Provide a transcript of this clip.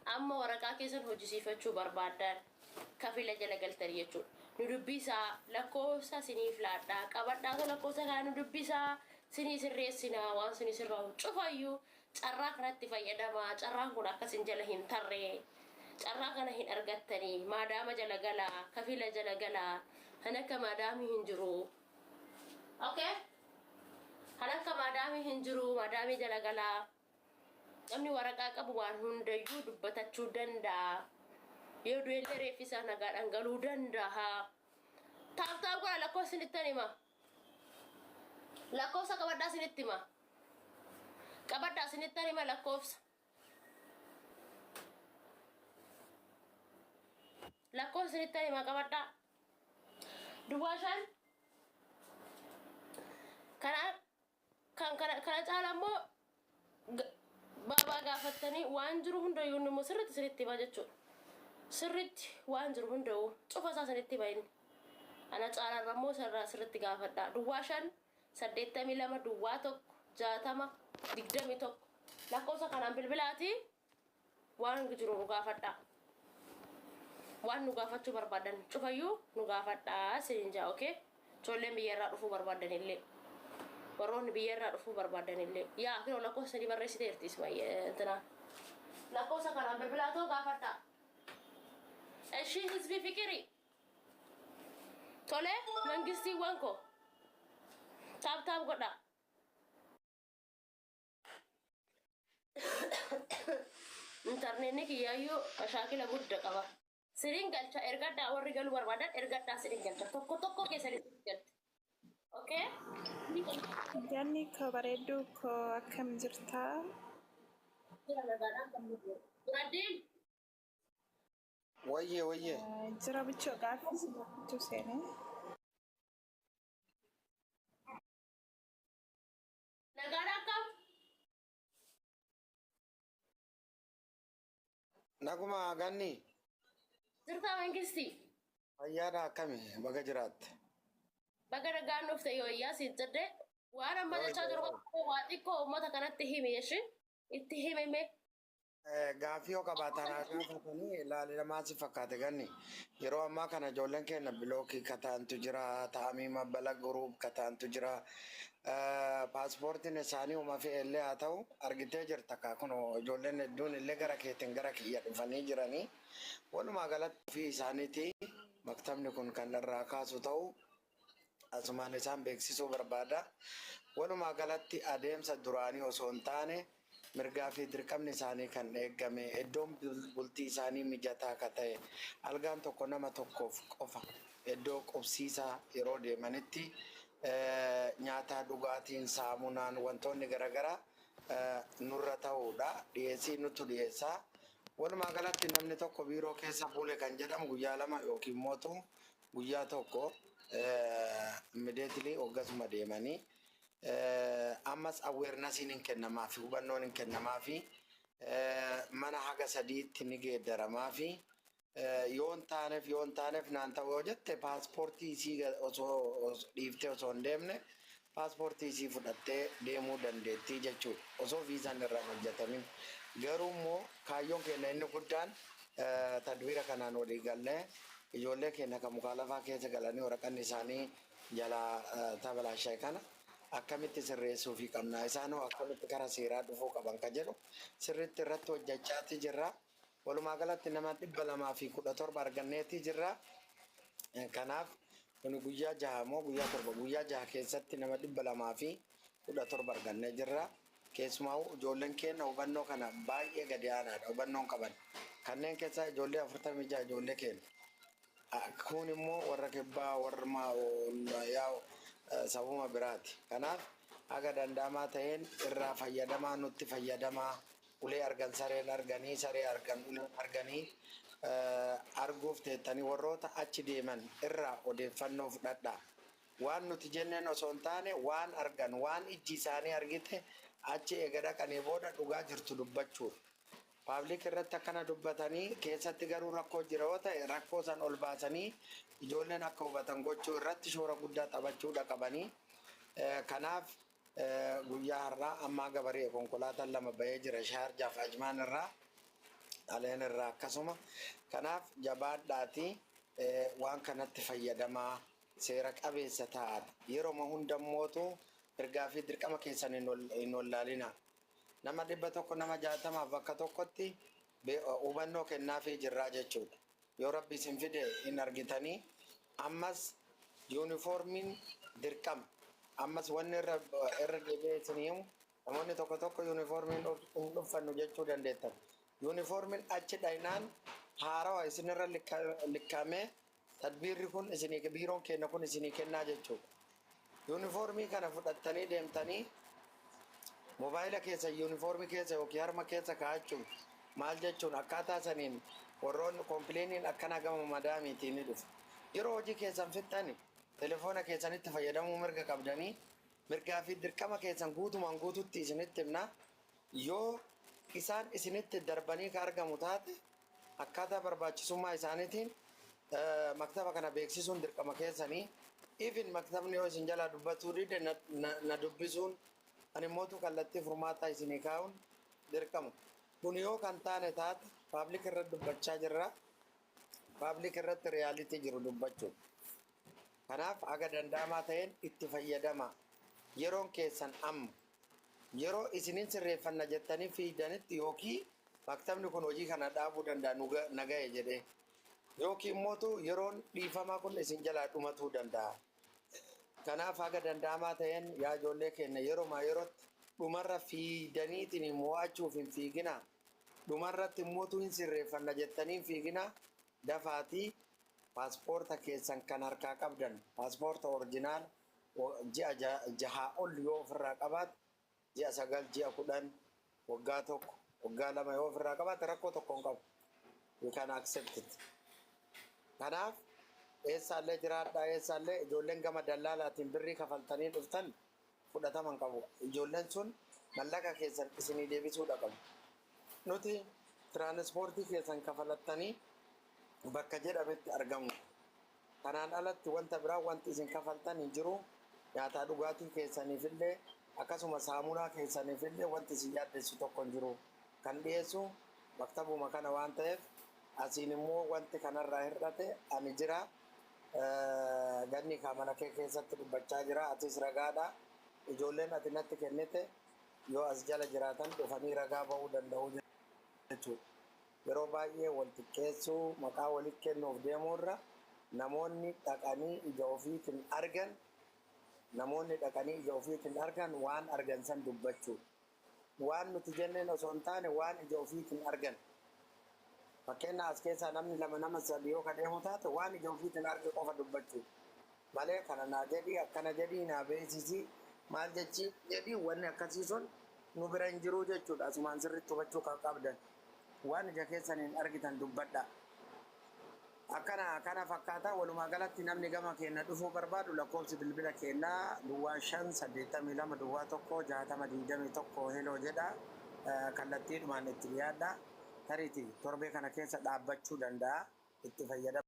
Amma waraqaa keessan hojjisiifachuu barbaaddan kafila jala galtanii jechuudha. Nu dubbisaa, lakkoofsa siniif laadhaa, qabadhaa, lakkoofsa kana nu dubbisaa, sinii sirreessinaa, waan sinii sirraa'u cufayyuu. Carraa kanatti fayyadamaa. Carraan kun akkasin jala hin tarree, carraa kana hin argattanii. Maadaama jala galaa, kafila jala galaa. Kan akka maadaamii hin jiru. Okay, kan akka maadaamii hin jiru. Maadaamii jala galaa. Namni waraqaa qabu waan hundayyuu dubbatachuu danda'a. Yoo du'ellee reeffi isaa nagaadhaan galuu danda'a. Tap tap godha. Lakkoofsa isinittan hima. Lakkoofsa qabadhaa, isinitti hima. Qabadhaa, isinittan hima lakkoofsa. Lakkoofsa isinittan hima, qabadhaa. 05 kana kan kana kana caala immoo baabaa gaafattanii waan jiru hundayyuu inni immoo sirriitti isinitti hima jechuudha. Sirriitti waan jiru hundayyuu cufa isaa isinitti hima inni. Ana caalaarra immoo isarraa sirriitti gaafadhaa. 05 82 01 60 21, lakkoofsa kanaan bilbilaatii waan jiru nu gaafadhaa. Waan nu gaafachuu barbaadan cufayyuu nu gaafadhaa isiniin jaa, okay? Ijoolleen biyyarraa dhufuu barbaadan illee. Warroonni biyyarraa dhufuu barbaadan illee. Yaa kinoo lakkoofsa sadii barreessiteerti Ismaa'eel intinaa. Lakkoofsa kanaan bilbilaatoo gaafadhaa. Ishii hizbii fiqirii. Tole, mangistiiwwan koo. Tap tap godhaa. Intarneetni kiyyaayyuu mashaakila gudda qaba. Siriin galcha, ergadhaa. Warri galuu barbaadan ergadhaa, siriin galcha. Tokko tokko keessanii siriin galcha. Okay? Janni koo, bareedduu koo, akkam jirtaa? Jira, nagaadhaan kan jiru. Duraddiin. Wayyee, wayyee. Jira bichoo, gaaffii si gaafachuu seenee. Nagaadhaan akkam? Naguma, ganni. Jirtaa, mangistii? Fayyaadha, akkami? Baga jiraatte. Baga nagaan dhufte. Yoo iyyaa siif jedhe, waan amma jechaa jiru waa xiqqoo uummata kanatti himi jeshi itti himime. Gaaffii yoo qabaatan haa gaafatanii. Ilaali, si fakkaate ganni. Yeroo ammaa kana ijoolleen keenya block kataantu jira, ta'amiima bala group kataantu jira. Paaspoortiin isaanii uma fe'e illee haa ta'u, argitee jirta kaa, kun ijoolleen hedduun illee gara keetiin gara kiyya dhufanii jiranii. Walumaa galatti ofii isaaniitii maktabni kun kan irraa kaasu ta'u asumaan isaan beeksisuu barbaada. Walumaa galatti adeemsa duraanii osoo hin taane, mirgaa fi dirqamni isaanii kan eegame, iddoon bultii isaanii mijataa ka ta'e, algaan tokko nama tokkoof qofa, iddoo qubsiisaa yeroo deemanitti nyaataa, dhugaatiin, saamunaan, wantoonni garaagaraa nurra ta'uudha. Dhiyeessii nutu dhiyeessaa. Walumaa galatti namni tokko biiroo keessa bule kan jedhamu guyyaa 2 yookiin mootu guyyaa 1, immediately hoggasuma deemanii ammas awarenessiin hin kennamaafi, hubannoon hin kennamaafi, mana haga sadiitti ni geeddaramaafi. Yoon taaneef naan ta'u yoo jette, paaspoortii isii osoo dhiiftee osoo hin deemne, paaspoortii isii fudhattee deemuu dandeettii jechuudha osoo viizaan irraa hin hojjetamin. Garuu immoo kaayyoon keenya inni guddaan tadbiira kanaan walii gallee ijoollee keenya kan mukaalafaa keessa galanii waraqanni isaanii jalaa tabalaashae kana akkamitti sirreessuu fi qabna, isaanoo akkamitti kara seeraa dhufuu qaban ka jedhu sirriitti irratti hojjechaati jirra. Walumaa galatti nama 217 arganneetii jirra. Kanaaf kun guyyaa 6 moo guyyaa 7, guyyaa 6 keessatti nama 217 argannee jirra. Keessumaa ijoolleen keenya hubannoo kana baay'ee gadi aanaadha hubannoon qaban. Kanneen keessaa ijoollee 46 ijoollee keenya. Kun immoo warra kibbaa, warra yaa'u sabuma biraati. Kanaaf haga danda'amaa ta'een irraa fayyadamaa, nutti fayyadamaa. Ulee argan sareen arganii, saree argan uleen arganii arguuf teettanii warroota achi deeman irraa odeeffannoo fudhadhaa. Waan nuti jenneen osoo hin taane, waan argan, waan ijji isaanii argite, achi eega dhaqanii booda dhugaa jirtu dubbachuudha. Public irratti akkana dubbatanii keessatti garuu rakkoo jira yoo ta'e, rakkoo san ol baasanii ijoolleen akka hubatan gochuu irratti shoora guddaa taphachuudha qabanii. Kanaaf guyyaa har'aa ammaa gabaree konkolaataan lama bahee jira Shaarjaaf Ajmaan irraa. Xaleen irraa akkasuma. Kanaaf jabaadhaatii waan kanatti fayyadamaa, seera qabeessa ta'aa. Yeroo hundammootu mirgaa fi dirqama keessan hin wallaalina. Nama 100, nama 60f bakka tokkotti hubannoo kennaafii jirraa jechuudha. Yoo Rabbi isin fide hin argitanii. Ammas yuunifoormiin dirqama. Ammas wanni irra deebi'ee isin himu, namoonni tokko tokko yuunifoormiin hin uffannu jechuu dandeettan. Yuunifoormiin achi dhaynaan haarawa isinirra likkaamee tadbiirri kun isinii, biiroon keenya kun isinii kennaa jechuudha. Yuunifoormii kana fudhattanii deemtanii mobaayila keessa, yuunifoormii keessa yookiin harma keessa kaa'achuun maal jechuun, akkaataa saniin warroonni complainiin akkana gama madaamiitiin ni dhufa. Yeroo hojii keessan fixxani telefoona keessanitti fayyadamuu mirga qabdanii, mirgaa fi dirqama keessan guutumaan guututti isinitti himna. Yoo isaan isinitti darbanii ka argamu taate, akkaataa barbaachisummaa isaaniitiin maktaba kana beeksisuun dirqama keessanii. Even maktabni yoo isin jalaa dubbatuu dide, na dubbisuun, ani mootu kallattii furmaataa isinii kaa'uun dirqama. Kun yoo kan taane taate, public irratti dubbachaa jirra. Public irratti reality jiru dubbachuu. Kanaaf haga danda'amaa ta'een itti fayyadama. Yeroon keessan amma. Yeroo isinin sirreeffanna jettanii fiidanitti, yookiin maktabni kun hojii kana dhaabuu danda'a na ga'e jedhee. Yookiin immoo yeroon dhiifamaa kun isin jalaa dhumatuu danda'a. Kanaaf haga danda'amaa ta'een, yaa ijoollee keenya, yeroo yerootti dhumarra fiidaniitiin mo'achuuf hin fiiginaa. Dhumarratti immoo hin sirreeffanna jettanii hin fiiginaa. Dafaatii paaspoorta keessan kan harkaa qabdan, paaspoorta original ji'a 6 ol yoo ofirraa qabaate, ji'a 9, ji'a 10, waggaa 1, waggaa 2 yoo ofirraa qabaate, rakkoo tokko hin qabu. You can accept it. Kanaaf eessaallee jiraadhaa, eessaallee ijoolleen gama dallaalaatiin birrii kafaltanii dhuftan fudhataman qabu. Ijoolleen sun mallaqa keessan isinii deebisuudha qabu. Nuti tiraanispoortii keessan kafalattanii bakka jedhametti argamu. Kanaan alatti wanta biraa wanti isin kafaltan hin jiru. Nyaataa dhugaatii keessaniifillee akkasuma saamunaa keessaniifillee wanti isin yaaddessu tokko hin jiru. Kan dhiyeessu maktabuma kana waan ta'eef, asiin immoo wanti kanarraa hir'ate ani jira. Ganni mana kee keessatti dubbachaa jira. Atis ragaadha. Ijoolleen ati natti kennite yoo as jala jiraatan dhufanii ragaa ba'uu danda'u jechuudha. Yeroo baay'ee wal xiqqeessuu, maqaa walitti kennuuf deemuurra, namoonni dhaqanii ija ofiitiin argan, namoonni dhaqanii ija ofiitiin argan waan argan san dubbachuu. Waan nuti jenneen osoo hin taane, waan ija ofiitiin argan. Fakkeenya as keessaa namni lama, nama sadi yoo ka deemu taate, waan ija ofiitiin arge qofa dubbachuu. Malee kana naa jedhii, akkana jedhii, naa beeksisii, maal jechi jedhii, wanni akkasii sun nu bira hin jiruu jechuudha. Asumaan sirriitti hubachuu kan qabdan. Waan ija keessaniin argitan dubbadha. Akkana kana fakkaata. Walumaa galatti namni gama keenya dhufuu barbaadu, lakkoofsi bilbila keenyaa 0582 01 60 21 hello jedha. Kallattiidhumaan itti dhiyaadha. Tariiti torbee kana keessa dhaabbachuu danda'a. Itti fayyadama.